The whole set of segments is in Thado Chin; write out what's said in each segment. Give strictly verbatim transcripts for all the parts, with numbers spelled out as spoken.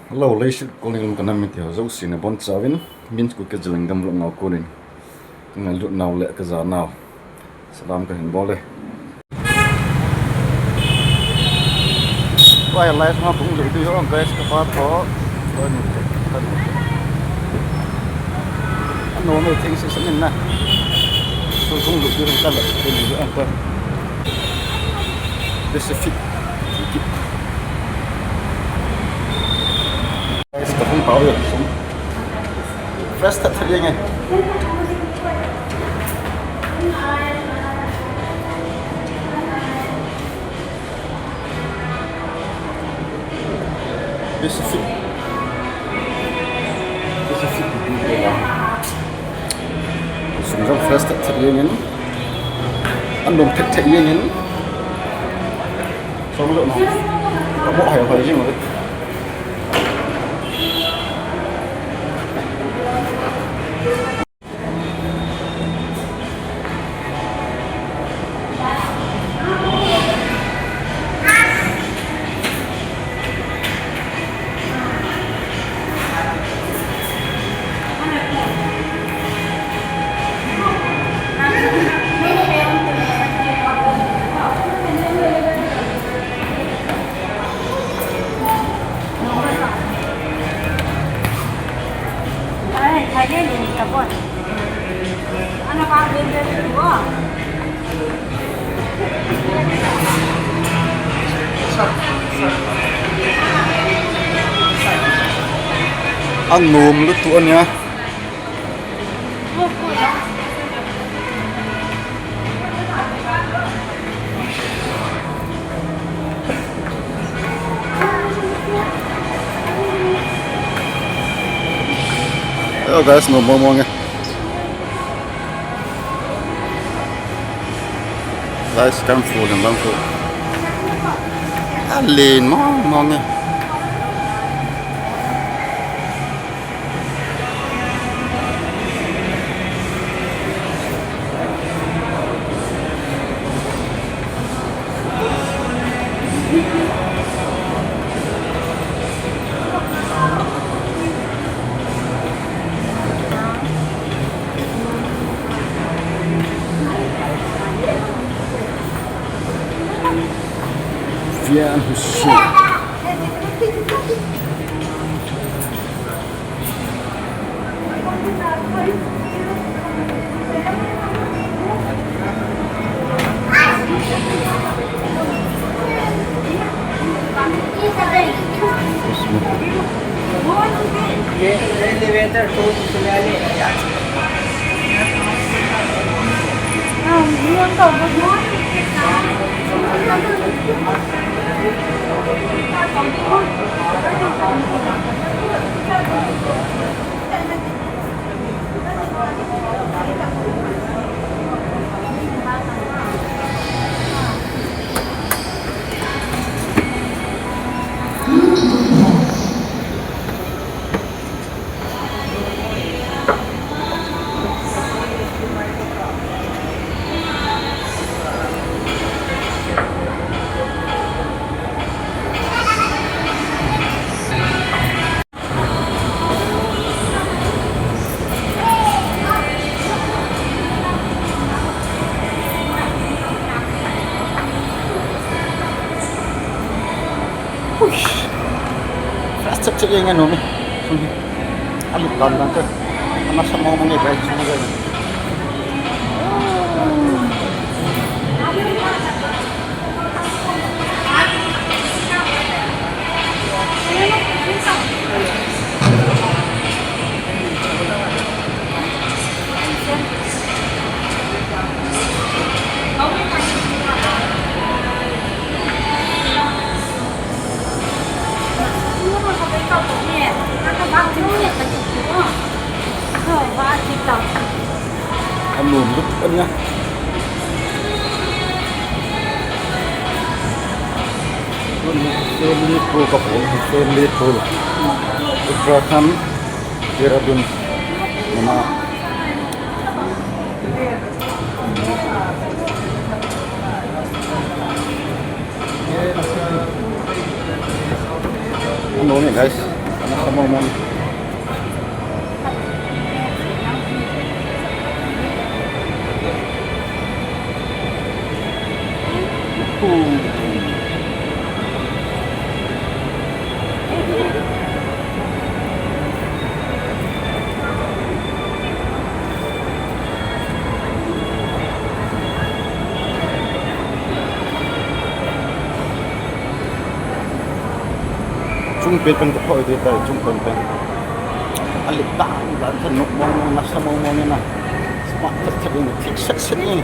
Hello, leiset kol ni lum kanam mite ho jouse nabonchauvin, Min's Kuki Zalengam vlog a konin kangailut nau le kajanau salam kahin bol e. Tua hi live ma hung lut diu ho guys, kapa tho. Tua ni te, tua ni te. Anom e, theng sisa min na. Tua hung lut diu kala, tua ni tua. Pacific. Guys, kahung pau e. Fresh tah tah jeng e. Pacific. Pacific. Sum jong fresh tah tah jeng in. Anom tah tah jeng in. Sum jong no. Kamo hai hai jeng e. Anom lutu ania. Hello guys, no more more. Guys, come food and bang food. Alin mo mo nge. Vian Hussein. Uish. Fresh chak chak jeng e, anom e. Alut dan dan te. Ama sa mo mo nge, guys, mo nge. Anom lup ania. Family tour kapo, family tour. Uttarakhand, Dehradun. Mama. Anom e, guys. Sa mong mong. Chung pen pen ka phoi de tai, chung pen pen. A lip dan dan, sa nok mong mong, na sa mong mong na. Smart set set ni, thick set set ni.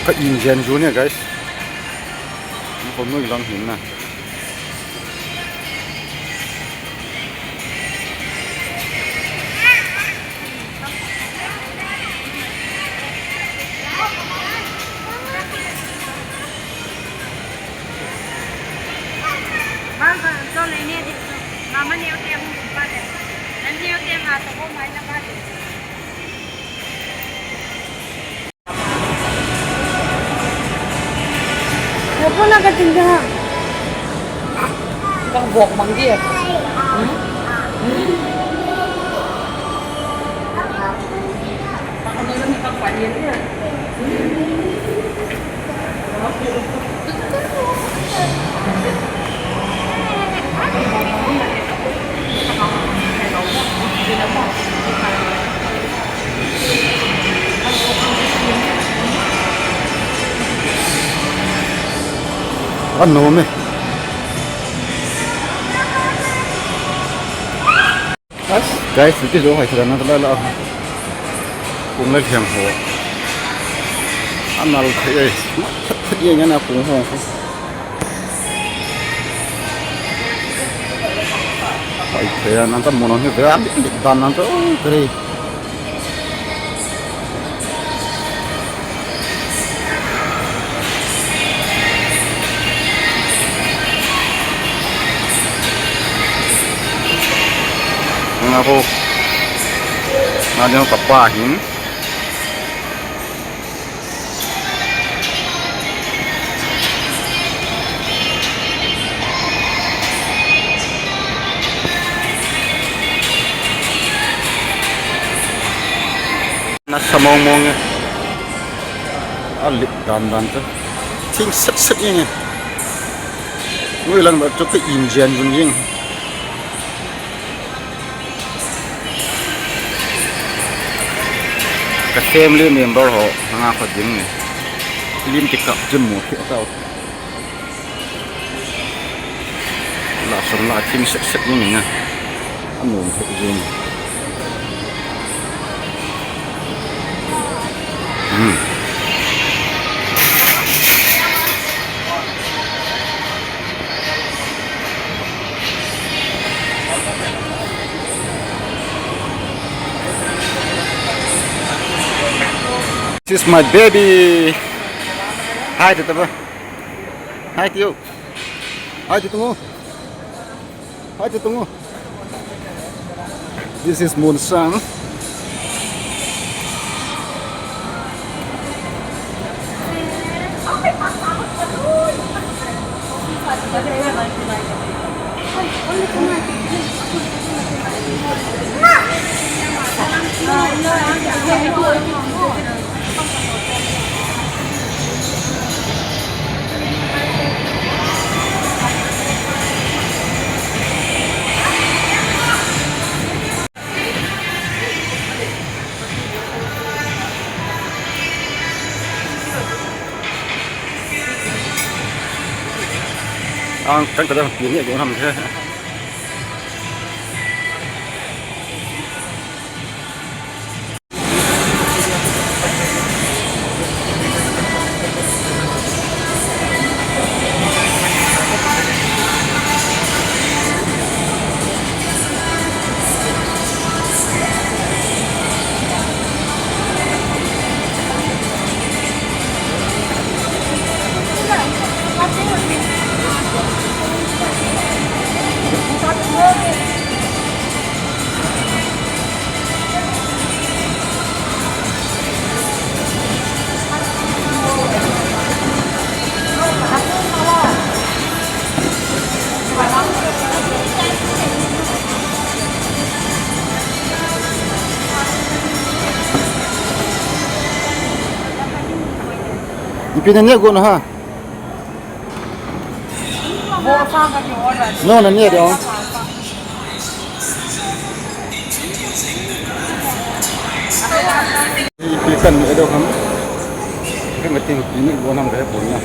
Ka Indian ju ni, guys. Ko noi lang hin na. Puna ka tin ha. Kang bok mang dia. Hmm? Ano me. Guys, iti jo hai thara na tala la. Pung le thiang ho. Anal thei ai. Thei ai na pung ho. Hai thei na ta mono ni ve a bit dan na to. Kare. Nga ho. Nga ding ho kapa hin. Na sa mong mong e. A lip dan dan chu. Thing set set e. Ngui lang ba chu ka Indian vun jing. Ka family member ho nga kho ding ni. Lim ti kap jin mo thi tau. La som la thing set set ni na. Anom thei jing. Hmm. This is my baby. Hi, Tata. Hi, Tio. Hi, Tio. Hi, Tio. This is Moon Sang. Ang kan kada pini ko ham the. Ipi na neh got na ham? No, na neh ding. Ipi kan neh ding ham? Kan ka ting ipi neh got ham ka he pon na.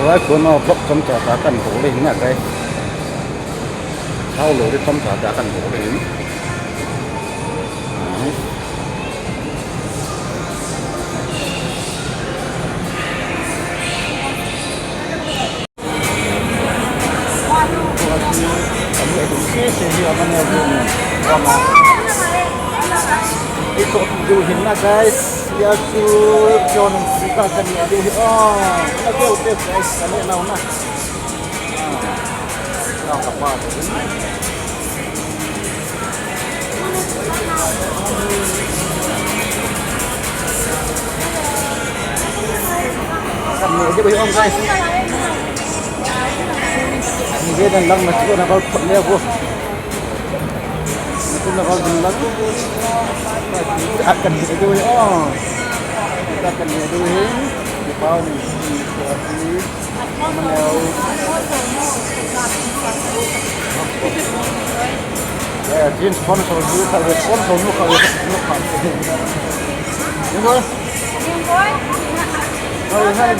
Oi, kono vlog chomcha ta kan bol le hin na guys. Thao lo le chomcha ta kan bol le hin. Guys, ya su kyo nang sika kan ya du hi. Oh, na kyo te guys, kan ya na na. Ah, na ka pa. Kan neh diu hi ong guys. Neh dan lang na chu na kal phot le ko. Na chu na kal din lang. At kan neh diu hi ong. At kan neh diu hi. Di pau ni. Eh, Jin sponsor nu kha, sponsor nu kha, nu kha. Ni ko? Hai, hai.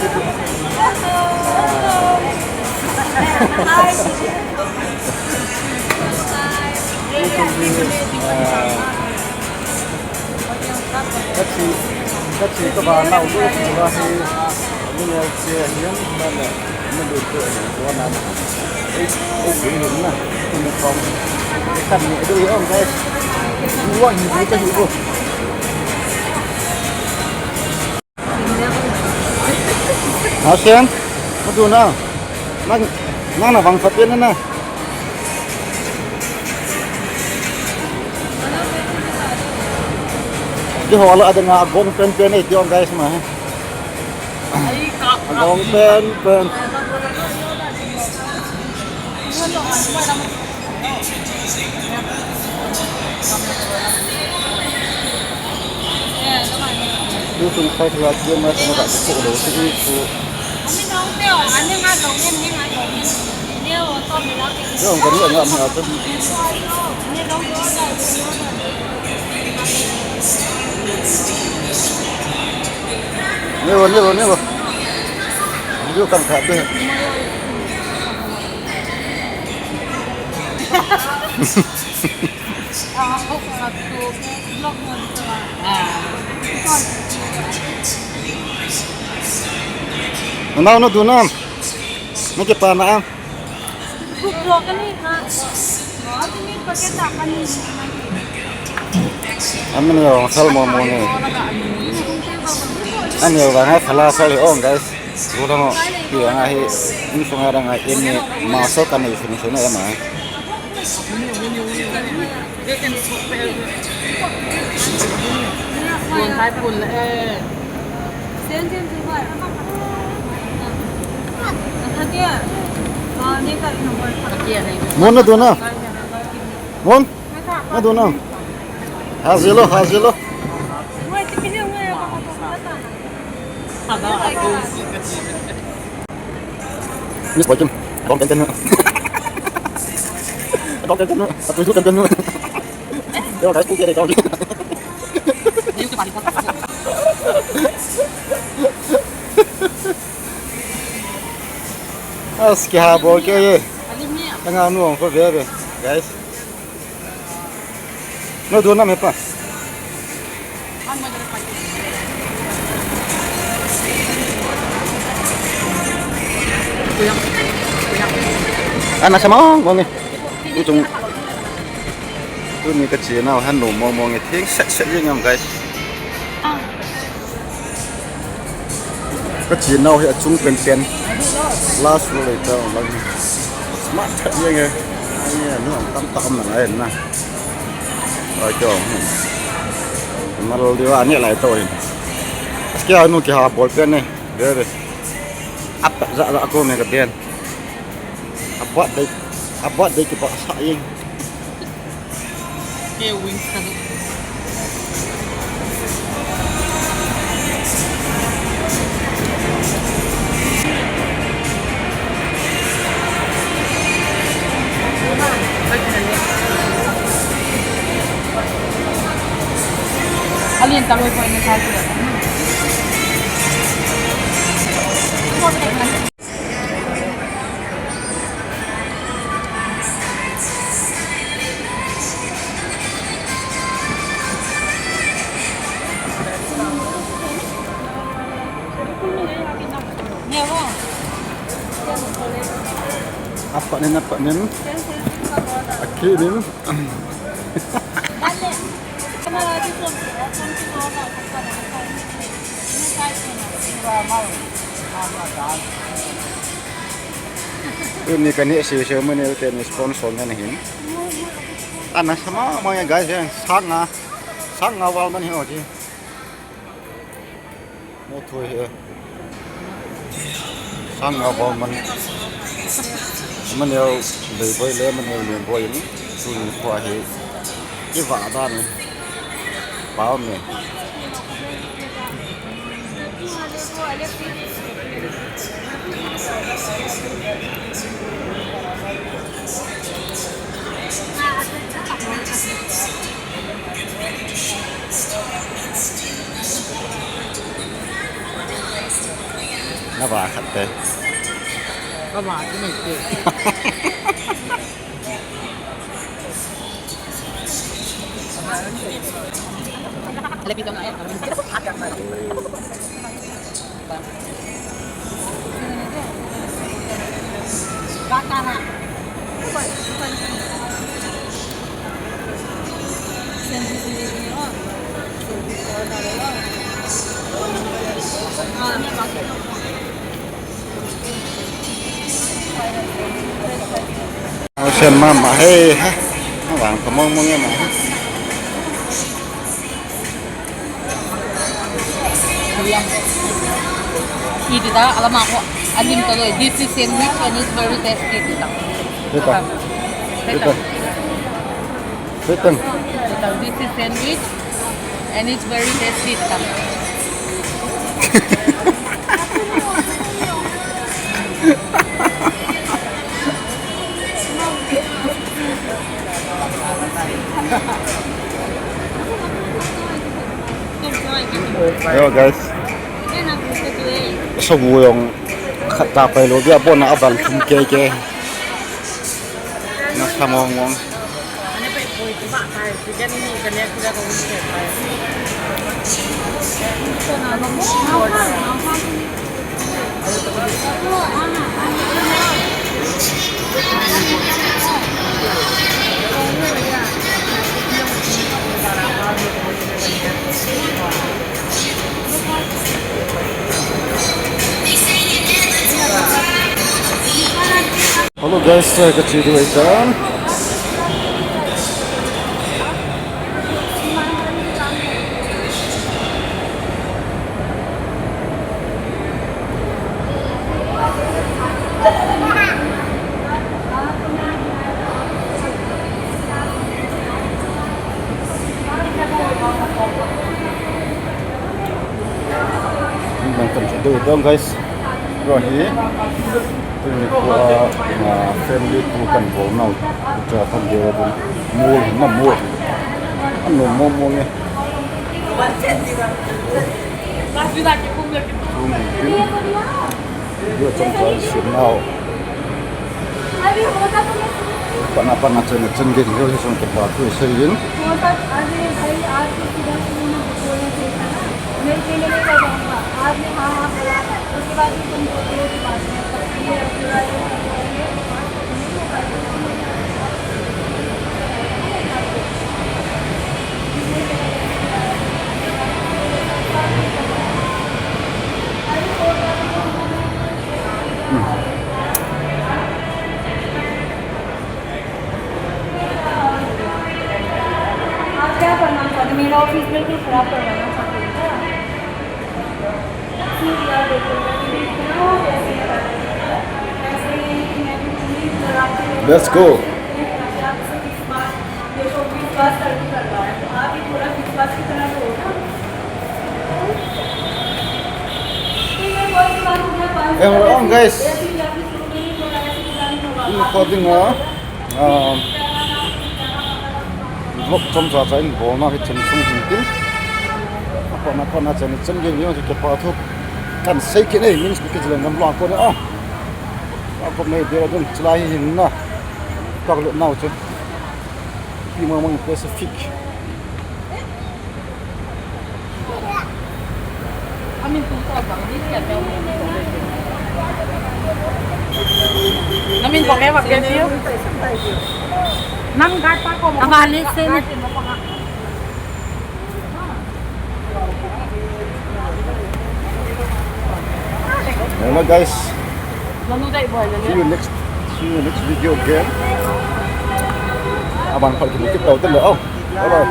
Ka thi, ka thi ka ba nau lu thi ba hi, ni ne che hian ba le, ni lu te ko na. Ei, ei, ni na, ni ko. Kan ni du yo, guys. Wa ni ka hi ko. Asian, ma du na. Nang, nang na vang sa pian na. Di ho la adang a gong pen pen ei ti ong guys ma. Gong pen pen. Tu tung sai thua tu ma tu ma ka tu lo tu tu. Yo, kan ni ngam ha tu. Ni wo, ni wo, ni wo. Yo kan ka tu. Nau na du nam. Na ke pa na am. Amin yo, sal mo mo ni. Ani yo, vang ha sala sal on guys. Ru dang o, pi dang ahi, insung a dang ahi, ini maso kan ni sini sini ya ma. Mon na du na. Mon na du na. Ha zelo, ha zelo. Miss Boykim, dong ten ten nu. Dong ten ten nu, atu ten ten nu. Yo, guys, tu kere dong. As ki ha bol ke ye. Tanga nu ong ko ve ve, guys. No, du na me pa. Ana sa mong mong e. Utung. Tuni ka che nau han no mong mong e. Thing set set jing am guys. Ka chinau hi achung penpen. Last row lei ta lang. Smart that ye nge. Ye, nu ang tam tak am na ngai na. Ai, kyo. Mal diwa ni lai to hin. Kya nu ki ha ball pen ne. De de. Ap za za ko me ka den. Abat de. Abat de ki ba sa ye. Kei wings ka. Alien tang ko ni sa. Apa nin, apa nin? Aki nin. Tuni ka neh sese mani uten sponsor ngan hin. Ana sama mani guys, eh, sang nga, sang nga val mani ho ji. Mo thui he. Sang nga val mani. Mani ho bei boi le mani ho len boi ni. Tuni ko hi. Ki va da ni. Pao me. Na ba khat te. Ka ba ki nei te. Sen mama he ha. Awang ka mong mong ya ma. Iti ta, alama ko, alim ta loi. This is sandwich and it's very tasty, iti ta. Ito. Ito. Ito. Ito. This is sandwich and it's very tasty, iti ta. Yo, guys. Sagu jong khat ta pai lou, dia bon a van thum kei kei. Na sa ngong ngong. Hello guys, uh, ka che diu ahi tan. Nang kan che diu ahi tan guys. Ro hi. Tuni ko, ah, family tour kan bol nau. Cha kan bol nau. Mol, na mol. Ano mol mol ni. Tum, tum. Yo chang chang sim nau. Pana pana chen chen gin yo hi song ke pa tu se yin. मेरे के लिए लेकर जाऊंगा। आज मैं हाँ हाँ बोला था, उसके बाद भी तुम बोलते हो कि बाद में। Let's go. Em, on, guys. In recording, ah, ah, vlog chomcha cha in bolna hi chen chung hin tin. Apatna, apatna chen chen gei ni ki pa thu kan sei kit nei, min ki jileng gam lang ko na. Ah. Apatna dei dun chulai hin na. Ka lut nau chu. Pi ma mang Pacific. Namin ko kaya pag-review. Nang gata ko mo. Tama ni, sir. Hello, guys. See you next, see you next video again. Aban pal kita kita hotel. Oh, bye bye.